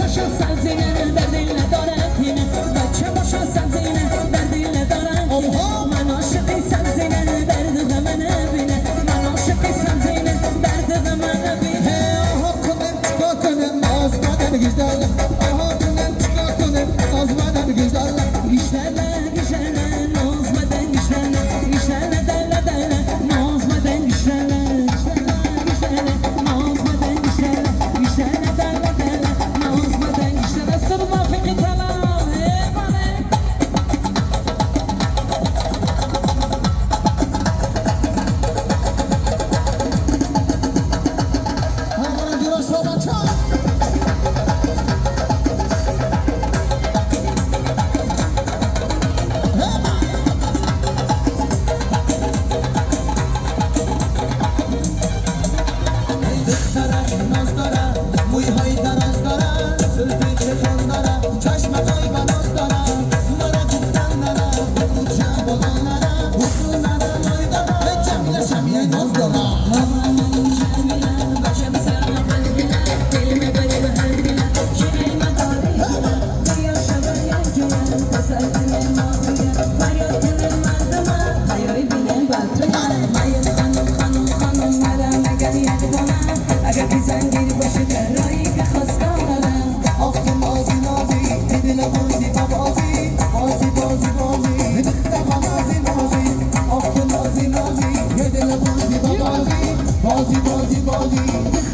باشم سبزینه در دل ندارم کینه، بچه باشم سبزینه در دل ندارم کینه. من عاشقی سبزینه درد غم نبینه، من عاشقی سبزینه درد غم نبینه. آها کنم چیکار کنم از بدن گجدارم، آها کنم چیکار کنم از بدن گجدارم. گیشتله گیشتله ناز بدن گیشتله، گیشتله دله دله ناز بدن گیشتله، گیشتله ناز بدن گیشتله، گیشتله دله دله ناز بدن گیشتله. سر موافقی تلام ای دخترک ناز داره، مویهای دراز داره، زلفی چکان داره، چشمکای بناز داره، مرا گفتن نره، کوچه بالا نره، حضور نره، لای داره، جمیله شمیه ناز داره. اگر زنگیر باشه در رایی که خواستارم. آخ تو نازی نازی، دل بازی با بازی، بازی بازی بازی، دختر با نازی نازی. آخ تو نازی نازی، دل بازی با بازی، بازی بازی بازی.